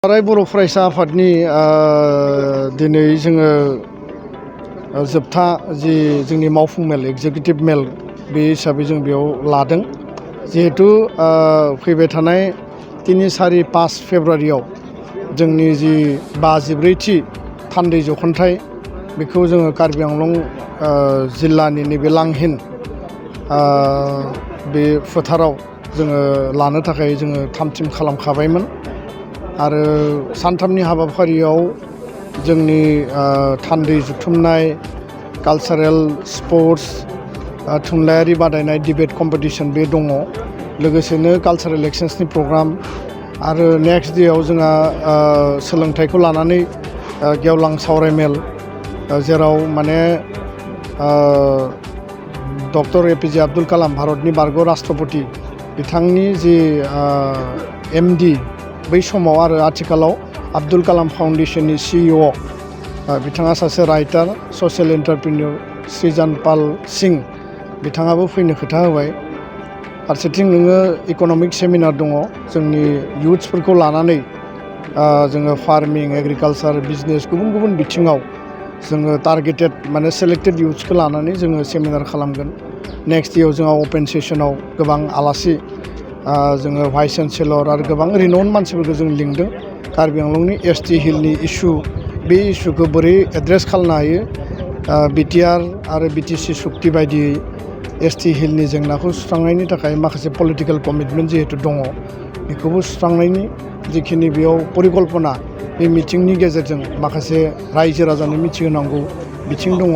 दुलाराय बर' फरायसा आफादनि दिनै जोङो जोबथा जि जोंनि मावफुं मेल एग्जिकिउटिभ मेल बे हिसाबै जों बेयाव लादों। जिहेतु फैबाय थानाय 3, 4, 5 फेब्रुआरियाव जोंनि जि 52थि थान्दै जख'न्थाइ बेखौ जोङो कार्बि आंलं जिल्लानि नैबे लांहिन बे फोथाराव जोङो लानो थाखाय जोङो थाम-थिम खालामखाबायमोन। आरो सानथामनि हाबाफारियाव जोंनि थान्दै जुथुमनाय कालचारेल स्पर्ट्स थुनलाइयारि बादायनाय डिबेट कम्पिटिशन बे दङ। लोगोसेनो कालचारेल एक्सचेन्जनि प्रग्राम आरो नेक्स्ट डेआव जोंहा सोलोंथाइखौ लानानै गेवलां सावरायमेल जेराव माने डक्टर एपिजे आब्दुल कालाम भारतनि बारग' राष्ट्रपति बिथांनि जि एमडि बै समाव आरो आथिखालाव आब्दुल कालाम फाउन्डेसननि सिइअ बिथाङा सासे राइटार ससियेल एन्टारप्रिनियर सृजन पाल सिं बिथाङाबो फैनो खोथा होबाय। फारसेथिं नोङो इक'नमिक सेमिनार दङ जोंनि इयुथ्सफोरखौ लानानै जोङो फार्मिं एग्रिकालचार बिजनेस गुबुन गुबुन बिथिङाव जोङो टारगेटेड माने सेलेक्टेड इयुथ्सखौ लानानै जोङो सेमिनार खालामगोन। नेक्स्ट डेआव जोंहा अपेन सेसनाव गोबां आलासि जोङो भाइस चेन्सेलर आरो गोबां रिनाउन्ड मानसिफोरखौ जों लिंदों। कार्बि आंलंनि एसटि हिलनि इस्यु बे इस्युखौ बोरै एड्रेस खालामनो हायो बिटिआर आरो बिटिसि सुक्ति बायदियै एसटि हिलनि जेंनाखौ सुस्रांनायनि थाखाय माखासे पलिटिकेल कमिटमेन्ट जिहेतु दङ बेखौबो सुस्रांनायनि जिखिनि बेयाव परिकल्पना बे मिटिंनि गेजेरजों माखासे रायजो राजानो मिथिहोनांगौ बिथिं दङ।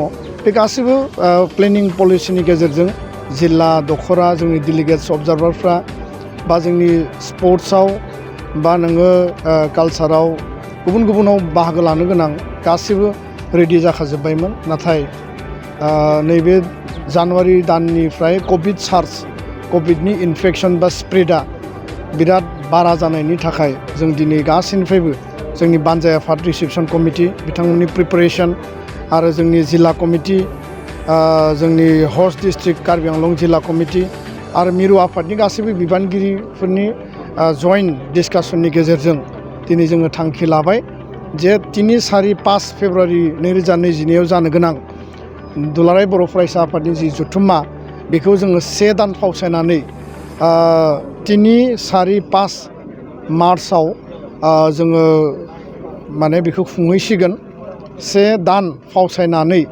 बे गासैबो प्लेनिं पलिसिनि गेजेरजों जिल्ला दखरा जोंनि डेलिगेट्स अबजार्भारफ्रा बा जोंनि स्पर्ट्सआव बा नोङो कालचाराव गुबुन गुबुनाव बाहागो लानो गोनां गासैबो रेडि जाखाजोब्बायमोन। नाथाय नैबे जानुवारि दाननिफ्राय कभिड सार्स कभिडनि इनफेकसन बा स्प्रेडआ बिराद बारा जानायनि थाखाय जों दिनै गासैनिफ्रायबो जोंनि बानजाय आफाद रिसेपसन कमिटि बिथांमोननि प्रिपारेसन आरो जोंनि जिल्ला कमिटि जोंनि हस्ट डिस्ट्रिक्ट कार्बि आंलं जिल्ला कमिटि आरो मिरु आफादनि गासैबो बिबानगिरिफोरनि जइन्ट डिसकासननि गेजेरजों दिनै जोङो थांखि लाबाय जे 3, 4, 5 फेब्रुआरि 2022आव जानो गोनां दुलाराय बर' फरायसा आफादनि जि जथुम्मा बेखौ जोङो 1 दान फावसायनानै 3, 4, 5 मार्चआव जोङो माने बेखौ खुंहैसिगोन। 1 दान फावसायनानै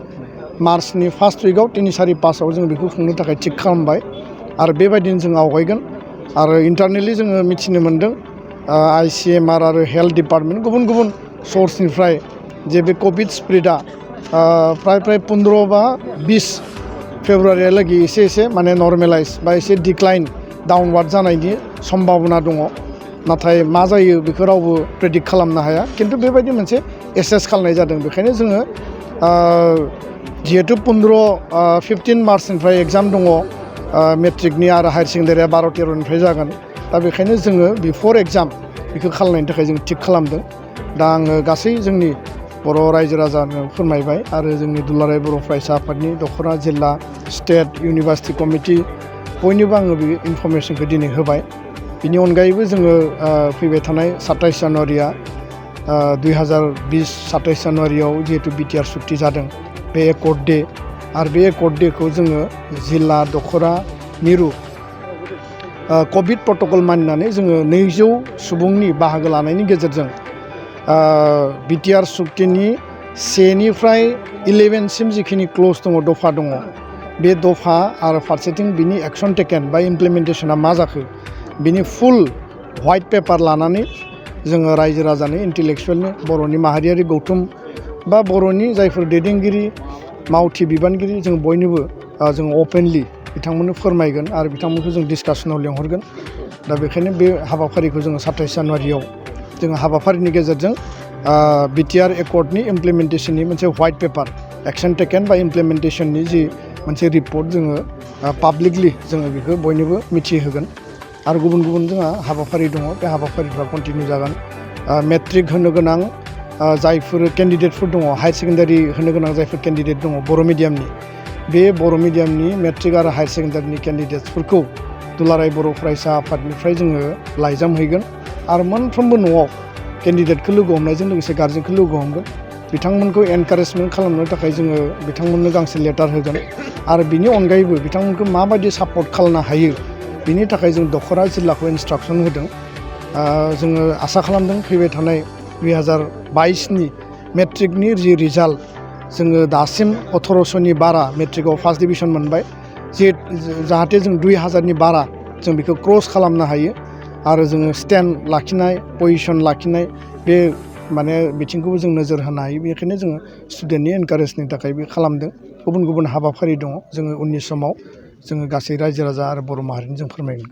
मार्चनि फार्स्ट उइकआव 3, 4, 5आव जों बेखौ खुंनो थाखाय थिग खालामबाय आरो बेबायदिनो जों आवगायगोन। आरो इन्टारनेलि जोङो मिथिनो मोन्दों ICMR आरो हेल्थ डिपार्टमेन्ट गुबुन गुबुन सर्सनिफ्राय जे बे कभिड स्प्रेडआ प्राय 15 बा 20 फेब्रुआरिहालागै एसे माने नर्मेलाइज बा एसे डिक्लाइन डाउनवार्ड जानायनि सम्भाबना दङ। नाथाय मा जायो बेखौ रावबो प्रेडिक्ट खालामनो हाया, खिन्थु बेबायदि मोनसे एसेस खालामनाय जादों। बेखायनो जोङो जिहेतु 15 मार्चनिफ्राय एग्जाम दङ मेट्रिकनि आरो हायार सेकेन्डारिया 12-13निफ्राय जागोन। दा बेखायनो जोङो बिफोर एग्जाम बेखौ खालामनायनि थाखाय जों थिग खालामदों। दा आङो गासै जोंनि बर' रायजो राजानो फोरमायबाय आरो जोंनि दुलाराय बर' फरायसा आफादनि दखरा जिल्ला स्टेट इउनिभार्सिटि कमिटि बयनिबो आङो बे इनफरमेसनखौ दिनै होबाय। बिनि अनगायैबो जोङो फैबाय थानाय 27 जानुवारिया 2020 27 जानुवारियाव जिहेतु बिटिआर सुक्ति जादों बे एकर्ड डे आरो बे एकर्ड डेखौ जोङो जिल्ला दखरा मिरु कभिड प्रट'कल मानिनानै जोङो 200 सुबुंनि बाहागो लानायनि गेजेरजों बिटिआर सुक्तिनि 1 निफ्राय 11सिम जिखिनि क्ल'ज दङ दफा दङ बे दफा आरो फारसेथिं बिनि एक्सन टेकेन बा इमप्लिमेन्टेसना मा जाखो बिनि फुल व्हाइट पेपार लानानै जोङो रायजो राजानो इन्टेलेक्सुवेलनि बर'नि माहारियारि गौथुम बा बर'नि जायफोर दैदेनगिरि मावथि बिबानगिरि जों बयनोबो जों अपेनलि बिथांमोननो फोरमायगोन आरो बिथांमोनखौ जों डिसकासनाव लेंहरगोन। दा बेखायनो बे हाबाफारिखौ जोङो 27 जानुवारियाव जोङो हाबाफारिनि गेजेरजों बिटिआर एकर्डनि इमप्लिमेन्टेसननि मोनसे व्हाइट पेपार एक्सन टेकेन बा इमप्लिमेन्टेसननि जि मोनसे रिपर्ट जोङो पाब्लिकलि जोङो बेखौ बयनोबो मिथिहोगोन। आरो गुबुन गुबुन जोंहा हाबाफारि दङ बे हाबाफारिफ्रा कन्टिनिउ जागोन। मेट्रिक होनो गोनां जायफोर केन्डिडेटफोर दङ हायार सेकेन्डारि होनो गोनां जायफोर केन्डिडेट दङ बर' मिडियामनि बे बर' मिडियामनि मेट्रिक आरो हायार सेकेन्डारिनि केन्डिडेट्सफोरखौ दुलाराय बर' फरायसा आफादनिफ्राय जोङो लाइजाम हैगोन आरो मोनफ्रोमबो न'आव केन्डिडेटखौ लोगो हमनायजों लोगोसे गार्जेनखौ लोगो हमगोन बिथांमोनखौ एनकारेजमेन्ट खालामनो थाखाय जोङो बिथांमोननो गांसे लेटार होगोन आरो बिनि अनगायैबो बिथांमोनखौ माबायदि सापर्ट खालामनो हायो बिनि थाखाय जों दख'रा जिल्लाखौ इन्सट्राक्सन होदों जोङो आसा खालामदों फैबाय थानाय 2022नि मेट्रिकनि जि रिजाल्ट जोङो दासिम 1800नि बारा मेट्रिकआव फार्स्ट डिभिजन मोनबाय जाहाथे जों 2000नि बारा जों बेखौ क्रस खालामनो हायो आरो जोङो स्टेन्ड लाखिनाय पजिसन लाखिनाय बे माने बिथिंखौबो जों नोजोर होनो हायो बेनिखायनो जोङो स्टुडेन्टनि एनकारेजनि थाखाय बे खालामदों गुबुन गुबुन हाबाफारि दङ जोङो उननि समाव जोङो गासै रायजो राजा आरो बर' माहारिनि जों फोरमायगोन।